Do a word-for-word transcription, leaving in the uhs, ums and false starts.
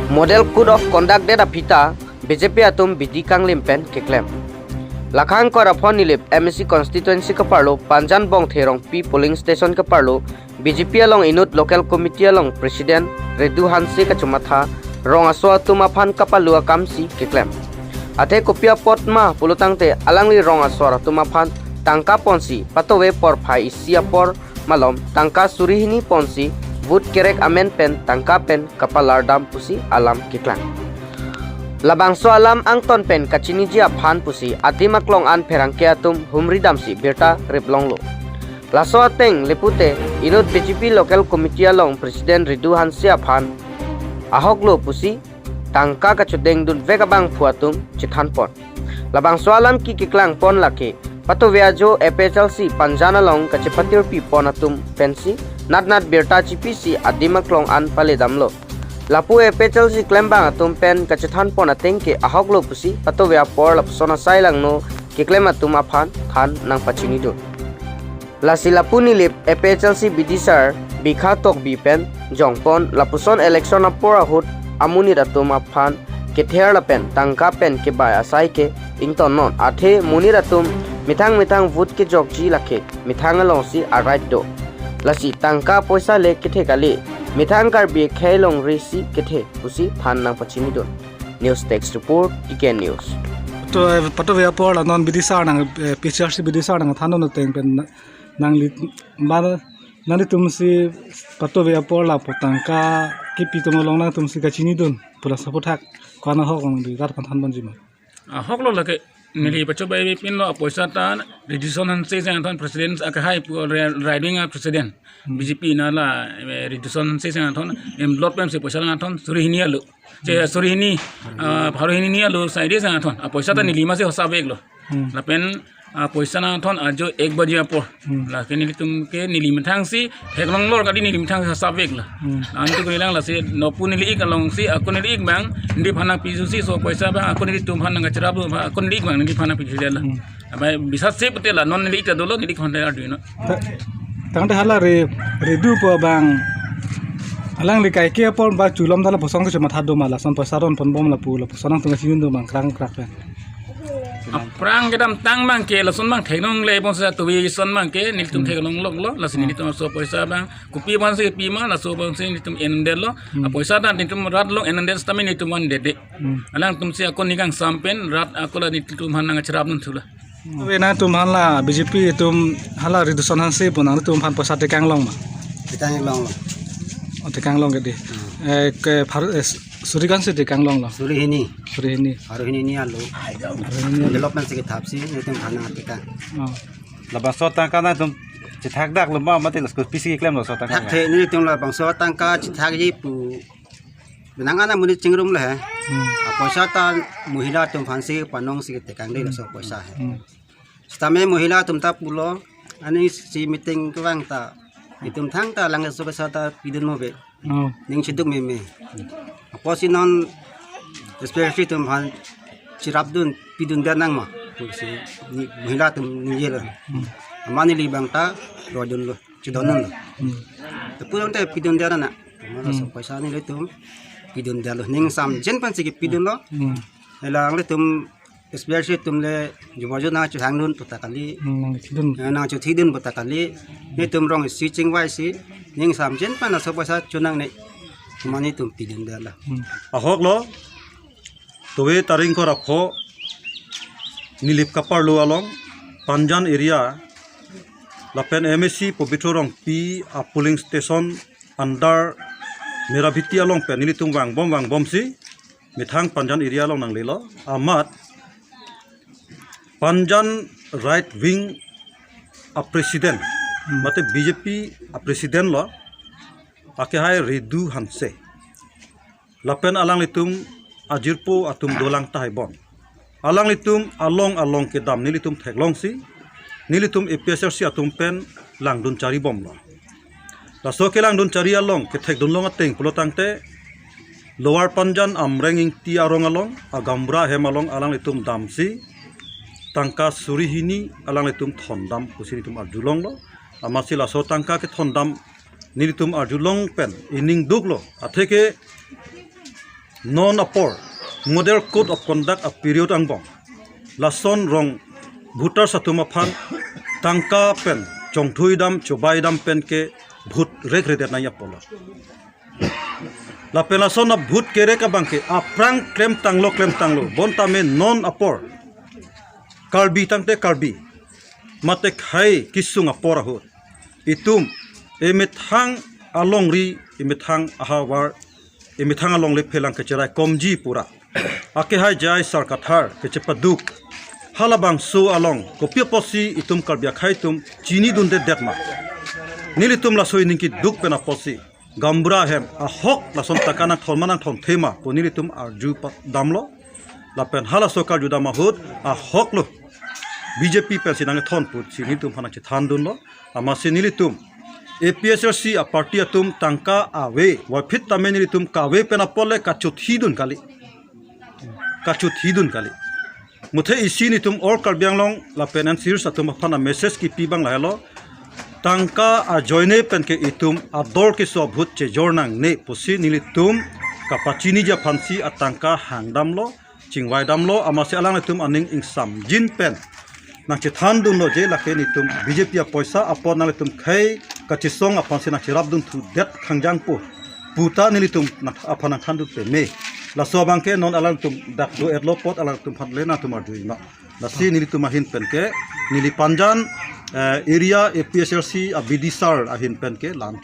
Model Code of Conduct det aphi ta B J P atum bidi kanglim pen keklem. Lakhang kor aphan Nilip M A C constituency kaparlo Panjan Bongthe Rongpi polling station kaparlo B J P along inut local committee along president Redu Hanse kachomatha rong aso atum aphan kapalu akamsi keklem. Athe kopi apot ma pulotangte alangli rong asor atum aphan tangka ponsi patove porphai isi apor malom tangka suri hini ponsi vote kerek amen pen tangka pen kapalardam pusi alam keklang. Labangso alam angton pen kachiniji aphan pusi adim aklong an pherangke atum humri damsi birta riplonglo. Laso ateng le pute inut B J P local committee along president Redu Hanse aphan ahoklo pusi tangka kachudengdun vek abangphu atum chethanpon. Labangso alam ke keklangpon lake patove ajo A P H L C Panjan along kachepatirpi pon atum pensi natnat birta chipisi adim aklong an paledamlo. Lapu A P H L C klembang atum pen kachethanpon ateng ke ahoklo pusi patove apor lapuson asai langno keklem atum aphan than nangpachinidun. Lasi lapu Nilip A P H L C bidisar Bikha Tokbi pen jongpon lapuson election apor ahut amonit atum aphan kether lapen tangka pen kebai asai ke ingtonnon, athe monit atum methang methang vote kejokji lake methang alongsi a-right do. Lasi tangka poisa le kethe kali, methang Karbi akhei longri si kethe pusi than nangpachinidun. News Desk Report, T K N News. To, eh, patove apor la non bidisar nang, eh, P H R C bidisar nangthandun ateng pen na-, nangli ba nanglitumsi patove apor lapu tangka kepi atum along nangtumsi kachinidun pu laso aphuthak ko-an ahok along di rat panthan ponji ma? Ahoklo lake neli pachobai pinlo apoisa ta Reduson Hanse si nangthon president akehai pu re-, riding a president Hmm. B J P nala, eh, Reduson Hanse si nangthon envelope pensi poisa nangthon suri hini alo. Je suri hini, ah, pharo hini ni alo saide si nangthon. Apoisa ta Hmm. neli masi hosa veklo. Hmm. Lapen apoisa nangthon ajo ek baji apor. Hmm. Lake nelitum ke neli methangsi theklonglo kali neli methang hosa veklo. Hmm. Antu ko ilang lasi nopu neli ik alongsi ako neli ik bang neli phan nangpisusi so poisa bang ako nelitum phan nangkacharap lo ako neli ik bang neli phan nangpisusi lo. Hmm. Abai bisa sip te la non neli ik ta dolo neli ik phan ta arduino. Ta-, tangte hala re, Redu pu abang alangli kaike apor ba chulom ta lapuson kechomatha do ma lason poisa ronponbom lapu lapuson nangtum kachinidun do ma krang krak pen. Aphrang kedamtang abang ke lason abang theklongle bangso tuwi son abang ke nelitum Hmm. theklongloklo lasi Hmm. nelitum so poisa abang kopi abangsi pima laso abangsi nelitum endetlo. Hmm. Apoisa ta nelitum rat along endet sitame nelitum van dede. Hmm. Alangtumsi ako neli kangsam pen rat ako la nelitum phan nangkacharap dun thulo. Hmm. Ave nangtum hala B J P atum hala Reduson Hanse pu nangtum phan poisa tekang long ma? Tekang long lo. Oh, tekang long ke di. Hmm. Eh, ke phar-, eh, suri kan si tekang longlo? Suri hini. Suri hini. Pharo hini ni alo. Pharo hini ni alo. Development si kethapsi nelitum phan nangtekang. Oh. Labangso tangka nangtum chethakdak lo ma mati lasko pisi klemlo so tangka? Thak the nelitum labangso tangka chethakji pu. Benang ana monit chingrum le he. Hmm. Apoisa ta mohila atum aphansi panongsi tekang de Hmm. laso poisa he. Hmm. Sitame mohila atum ta pulo, ani si meeting kevang ta, itum thangta lang laso poisa ta pidun mo be. Oh. Ning chiduk meme. Apotsi non S P F C atum aphan chirapdun pidundet nang ma. Pusi ni mohila atum ningjelo. Hmm. Amat neli abang ta rodunlo, chidondunlo. Hmm. Te pulang te pidundet nang. Mana Hmm. so poisa nelitum pidundetlo. Ning samjen pensi kepidunlo. Hmm. Elang nelitum S P F C atum le jubor ju nangchohangdun puta kali. Hmm, nangchidun. Eh, nangchothidun puta kali. Nelitum rong isi chingvaisi ning samjen pen laso poisa chonangne. Mane itum pidundetlo. Hmm. Ahoklo. Tuwe tarik ingkoi ra pho Nilip kaparlo along Panjan area lapen M A C Pobitro Rongpi a polling station under Merabhiti along pen nelitum vangbom vangbomsi methang Panjan area along nanglelo. Amat Panjan right wing a president, Hmm. mate B J P a president lo, akehai Redu Hanse. Lapen alanglitum ajirpo atum dolang tahai bon. Alanglitum along along kedam nelitum theklongsi, nelitum A P H L C atum pen langdun charibomlo. Laso kelangdun chari along kethekdunlong ateng pulotangte Lower Panjan Amreng Ingti arong along, Agamra ahem along alanglitum damsi, tangka suri hini alanglitum thondam pusi nelitum arjulonglo. Amatsi laso tangka kethondam nelitum arjulong pen ining duklo. Atheke non apor Model Code of Conduct a period angbong lason rong voters atum aphan tangka pen chongthuidam chobaidam pen ke vote rekredet nangji apotlo. Lapen lason a vote kerek abang ke aphrang klemtanglo klemtanglo, bonta me non apor Karbi tangte Karbi mate khei kesung apor ahut itum emethang alongri, emethang ahavar, emethang alongle phelang kecherai komji pura akehai jai sar kathar kechepaduk, halabangso along kopi apotsi itum Karbi akhei atum chinidundedet ma? Nelitum laso ining keduk pen apotsi gaonbura ahem ahok lason tangka nangthon ma nangthonthe ma pu nelitum arju pa-, damlo. Lapen halaso karjudam ahut ahoklo, B J P pensi nangthon pusi nelitum aphan nangchethandunlo. Amatsi nelitum A P H L C a party atum tangka ave, puvoiphit tame nelitum kave pen apot le kachothidun kali, kachothidun kali. Muthe isi nelitum all Karbi Anglong lapen N C Hills atum aphan a message kipi abang lahelo. Tangka ajoine pen ke itum ador keso a-vote chejor nangne pusi nelitum kapachiniji aphansi atangka hangdamlo, chingvaidamlo, amatsi alanglitum aning ingsamjin pen nangchethandunlo je lake nelitum B J P apoisa apot nanglitum khei kachesong aphansi nangcherapdunthudet khangjang pu puta nelitum nang-, aphan nangthandun peme. Laso abang ke non alangtum dak do-etlo apot alangtum aphan le nangtum arjui ma. Lasi nelitum ahin pen ke, neli Panjan, eh, area A P H L C a B D sir ahin pen ke lam